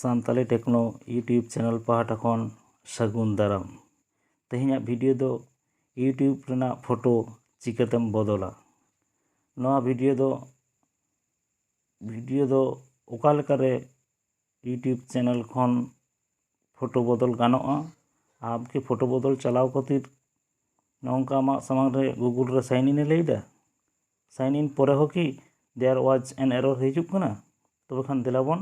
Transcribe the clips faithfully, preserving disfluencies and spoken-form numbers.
Santali techno YouTube channel ᱯᱟᱦᱴᱟ ᱠᱷᱚᱱ ᱥᱟᱹᱜᱩᱱ ᱫᱟᱨᱟᱢ᱾ ᱛᱮᱦᱮᱧᱟᱜ ᱵᱷᱤᱰᱤᱭᱳ ᱫᱚ YouTube ᱨᱮᱱᱟᱜ ᱯᱷᱳᱴᱳ ᱪᱤᱠᱟᱹᱛᱮᱢ ᱵᱚᱫᱚᱞᱟ᱾ ᱱᱚᱣᱟ ᱵᱷᱤᱰᱤᱭᱳ ᱫᱚ ᱵᱷᱤᱰᱤᱭᱳ ᱫᱚ ᱚᱠᱟ ᱞᱮᱠᱟᱨᱮ YouTube ᱪᱮᱱᱮᱞ ᱠᱷᱚᱱ ᱯᱷᱳᱴᱳ ᱵᱚᱫᱚᱞ ᱜᱟᱱᱚᱜᱼᱟ᱾ ᱟᱢ ᱠᱤ ᱯᱷᱳᱴᱳ ᱵᱚᱫᱚᱞ ᱪᱟᱞᱟᱣ ᱠᱷᱟᱹᱛᱤᱨ ᱱᱚᱝᱠᱟ ᱟᱢᱟᱜ ᱥᱟᱢᱟᱝ ᱨᱮ ᱜᱩᱜᱩᱞ ᱨᱮ ᱥᱟᱭᱤᱱ ᱤᱱ ᱮ ᱞᱟᱹᱭᱫᱟ? ᱥᱟᱭᱤᱱ ᱤᱱ ᱯᱚᱨᱮ ᱦᱚᱸ ᱠᱤ there was an error ᱦᱤᱡᱩᱜ ᱠᱟᱱᱟ? ᱛᱚᱵᱮ ᱠᱷᱟᱱ ᱫᱮᱞᱟ ᱵᱚᱱ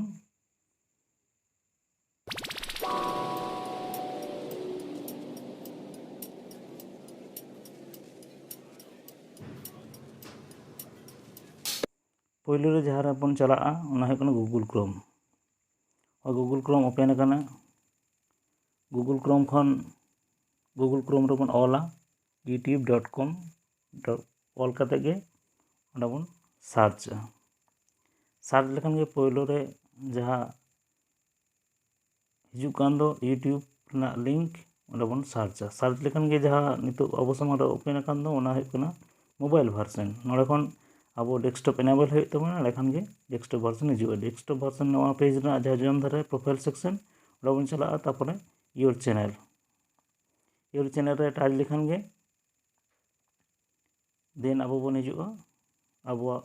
ᱯᱳᱭᱞᱳ ᱨᱮ ᱡᱟᱦᱟᱸ ᱨᱮᱵᱚᱱ ᱪᱟᱞᱟᱜᱼᱟ, ᱚᱱᱟ ᱦᱩᱭᱩᱜ ᱠᱟᱱᱟ Google Chrome. Google Chrome open ᱟᱠᱟᱱᱟ᱾ ᱜᱩᱜᱩᱞ ᱠᱨᱳᱢ ᱠᱷᱚᱱ ᱜᱩᱜᱩᱞ ᱠᱨᱳᱢ ᱨᱮᱵᱚᱱ ᱚᱞᱟ YouTube dot com, ᱚᱞ ᱠᱟᱛᱮ ᱜᱮ ᱚᱸᱰᱮ ᱵᱚᱱ ᱥᱟᱨᱪᱟ᱾ ᱥᱟᱨᱪ ᱞᱮᱠᱷᱟᱱ ᱜᱮ ᱯᱳᱭᱞᱳ ᱨᱮ ᱡᱟᱦᱟᱸ ᱦᱤᱡᱩᱜ ᱠᱟᱱ ᱫᱚ YouTube ᱨᱮᱱᱟᱜ ᱞᱤᱝᱠ, ᱚᱸᱰᱮ ᱵᱚᱱ ᱥᱟᱨᱪᱟ᱾ ᱥᱟᱨᱪ ᱞᱮᱠᱷᱟᱱ ᱜᱮ ᱡᱟᱦᱟᱸ ᱱᱤᱛᱚᱜ ᱟᱵᱚ ᱥᱟᱢᱟᱝ ᱨᱮ ᱳᱯᱮᱱ ᱟᱠᱟᱱ ᱫᱚ, ᱚᱱᱟ ᱦᱩᱭᱩᱜ ᱠᱟᱱᱟ ᱢᱳᱵᱟᱭᱤᱞ ᱵᱷᱟᱨᱥᱮᱱ᱾ ᱱᱚᱰᱮ ᱠᱷᱚᱱ ᱟᱵᱚ ᱰᱮᱥᱠᱴᱚᱯ ᱮᱱᱮᱵᱚᱞ ᱦᱩᱭᱩᱜ ᱛᱟᱵᱚᱱᱟ, ᱮᱸᱰᱮᱠᱷᱟᱱ ᱜᱮ ᱰᱮᱥᱠᱴᱚᱯ ᱵᱷᱟᱨᱥᱮᱱ ᱦᱤᱡᱩᱜᱼᱟ᱾ ᱰᱮᱥᱠᱴᱚᱯ ᱵᱷᱟᱨᱥᱮᱱ ᱱᱚᱣᱟ ᱯᱮᱡᱽ ᱨᱮᱱᱟᱜ ᱡᱟᱦᱟᱸ ᱡᱚᱡᱚᱢ ᱫᱷᱟᱨᱮ ᱯᱨᱚᱯᱷᱟᱭᱤᱞ ᱥᱮᱠᱥᱮᱱ, ᱚᱸᱰᱮ ᱵᱚᱱ ᱪᱟᱞᱟᱜᱼᱟ᱾ ᱛᱟᱨᱯᱚᱨᱮ Your Channel, Your Channel ᱨᱮ ᱴᱟᱪ ᱞᱮᱠᱷᱟᱱ ᱜᱮ ᱫᱮᱱ ᱟᱵᱚ ᱵᱚᱱ ᱦᱤᱡᱩᱜᱼᱟ ᱟᱵᱚᱣᱟᱜ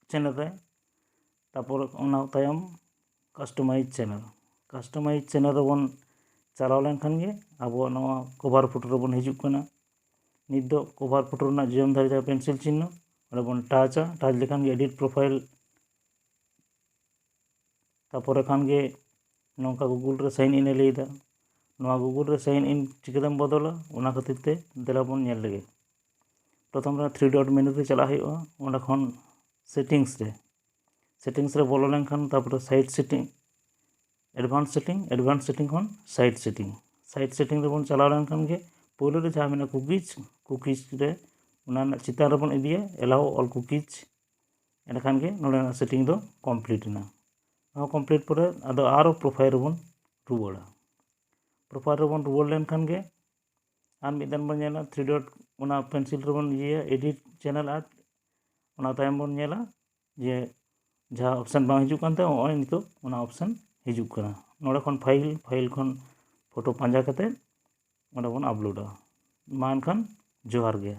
ᱪᱮᱱᱮᱞ ᱨᱮ᱾ ᱛᱟᱨᱯᱚᱨ ᱚᱱᱟ ᱛᱟᱭᱚᱢ ᱠᱟᱥᱴᱚᱢᱟᱭᱤᱡᱽ ᱪᱮᱱᱮᱞ᱾ ᱠᱟᱥᱴᱚᱢᱟᱭᱤᱡᱽ ᱪᱮᱱᱮᱞ ᱨᱮᱵᱚᱱ ᱪᱟᱞᱟᱣ ᱞᱮᱱᱠᱷᱟᱱ ᱜᱮ ᱟᱵᱚᱣᱟᱜ ᱱᱚᱣᱟ ᱠᱚᱵᱷᱟᱨ ᱯᱷᱳᱴᱳ ᱨᱮᱵᱚᱱ ᱦᱤᱡᱩᱜ ᱠᱟᱱᱟ᱾ ᱱᱤᱛ ᱫᱚ ᱠᱚᱵᱷᱟᱨ ᱯᱷᱳᱴᱳ ᱨᱮᱱᱟᱜ ᱡᱚᱡᱚᱢ ᱫᱷᱟᱨᱮ ᱡᱟᱦᱟᱸ ᱯᱮᱱᱥᱤᱞ ᱪᱤᱱᱦᱚ, ᱚᱸᱰᱮ ᱵᱚᱱ ᱴᱟᱪᱟ᱾ ᱴᱟᱪ ᱞᱮᱠᱷᱟᱱ ᱜᱮ ᱮᱰᱤᱴ ᱯᱨᱚᱯᱷᱟᱭᱤᱞ, ᱛᱟᱨᱯᱚᱨᱮ ᱠᱷᱟᱱ ᱜᱮ ᱱᱚᱝᱠᱟ ᱜᱩᱜᱩᱞ ᱨᱮ ᱥᱟᱭᱤᱱ ᱤᱱ ᱮ ᱞᱟᱹᱭᱫᱟ᱾ ᱱᱚᱣᱟ ᱜᱩᱜᱩᱞ ᱨᱮ ᱥᱟᱭᱤᱱ ᱤᱱ ᱪᱤᱠᱟᱹᱛᱮᱢ ᱵᱚᱫᱚᱞᱟ, ᱚᱱᱟ ᱠᱷᱟᱹᱛᱤᱨ ᱛᱮ ᱫᱮᱞᱟ ᱵᱚᱱ ᱧᱮᱞ ᱞᱮᱜᱮ᱾ ᱯᱨᱚᱛᱷᱚᱢ ᱨᱮ ᱛᱷᱨᱤ ᱰᱚᱴ ᱢᱮᱱᱩ ᱨᱮ ᱪᱟᱞᱟᱜ ᱦᱩᱭᱩᱜᱼᱟ᱾ ᱚᱸᱰᱮ ᱠᱷᱚᱱ ᱥᱮᱴᱤᱝᱥ ᱨᱮ, ᱥᱮᱴᱤᱝᱥ ᱨᱮ ᱵᱚᱞᱚ ᱞᱮᱱᱠᱷᱟᱱ ᱛᱟᱨᱯᱚᱨᱮ site setting, advance setting, advance setting ᱠᱷᱚᱱ ᱥᱟᱭᱤᱴ ᱥᱮᱴᱤᱝ, ᱥᱟᱭᱤᱴ ᱥᱮᱴᱤᱝ ᱨᱮᱵᱚᱱ ᱪᱟᱞᱟᱣ ᱞᱮᱱᱠᱷᱟᱱ ᱜᱮ ᱯᱳᱭᱞᱳ ᱨᱮ ᱡᱟᱦᱟᱸ ᱢᱮᱱᱟᱜᱼᱟ ᱠᱩᱠᱤᱡᱽ, ᱠᱩᱠᱤᱡᱽ ᱨᱮ ᱚᱱᱟ ᱨᱮᱱᱟᱜ ᱪᱮᱛᱟᱱ ᱨᱮᱵᱚᱱ ᱤᱫᱤᱭᱟ, allow all cookies᱾ ᱮᱸᱰᱮᱠᱷᱟᱱ ᱜᱮ ᱱᱚᱰᱮᱱᱟᱜ ᱥᱮᱴᱤᱝ ᱫᱚ ᱠᱚᱢᱯᱞᱤᱴ ᱮᱱᱟ᱾ ᱱᱚᱣᱟ ᱠᱚᱢᱯᱞᱤᱴ ᱯᱚᱨᱮ ᱟᱫᱚ ᱟᱨᱚ ᱯᱨᱚᱯᱷᱟᱭᱤᱞ ᱨᱮᱵᱚᱱ ᱨᱩᱣᱟᱹᱲᱟ᱾ ᱯᱨᱚᱯᱷᱟᱭᱤᱞ ᱨᱮᱵᱚᱱ ᱨᱩᱣᱟᱹᱲ ᱞᱮᱱᱠᱷᱟᱱ ᱜᱮ ᱟᱨ ᱢᱤᱫ ᱫᱷᱟᱣ ᱵᱚᱱ ᱧᱮᱞᱟ ᱛᱷᱨᱤ ᱰᱚᱴ, ᱚᱱᱟ ᱯᱮᱱᱥᱤᱞ ᱨᱮᱵᱚᱱ ᱤᱭᱟᱹᱭᱟ ᱮᱰᱤᱴ ᱪᱮᱱᱮᱞ ᱟᱨᱴ᱾ ᱚᱱᱟ ᱛᱟᱭᱚᱢ ᱵᱚᱱ ᱧᱮᱞᱟ ᱡᱮ ᱡᱟᱦᱟᱸ ᱚᱯᱥᱮᱱ ᱵᱟᱝ ᱦᱤᱡᱩᱜ ᱠᱟᱱ ᱛᱟᱦᱮᱸ, ᱱᱚᱜᱼᱚᱭ ᱱᱤᱛᱚᱜ ᱚᱱᱟ ᱚᱯᱥᱮᱱ ᱦᱤᱡᱩᱜ ᱠᱟᱱᱟ᱾ ᱱᱚᱰᱮ ᱠᱷᱚᱱ ᱯᱷᱟᱭᱤᱞ, ᱯᱷᱟᱭᱤᱞ ᱠᱷᱚᱱ ᱯᱷᱳᱴᱳ ᱯᱟᱸᱡᱟ ᱠᱟᱛᱮ ᱚᱸᱰᱮ ᱵᱚᱱ ᱟᱯᱞᱳᱰᱟ᱾ ᱢᱟ ᱮᱱᱠᱷᱟᱱ ᱡᱚᱦᱟᱨ ᱜᱮ᱾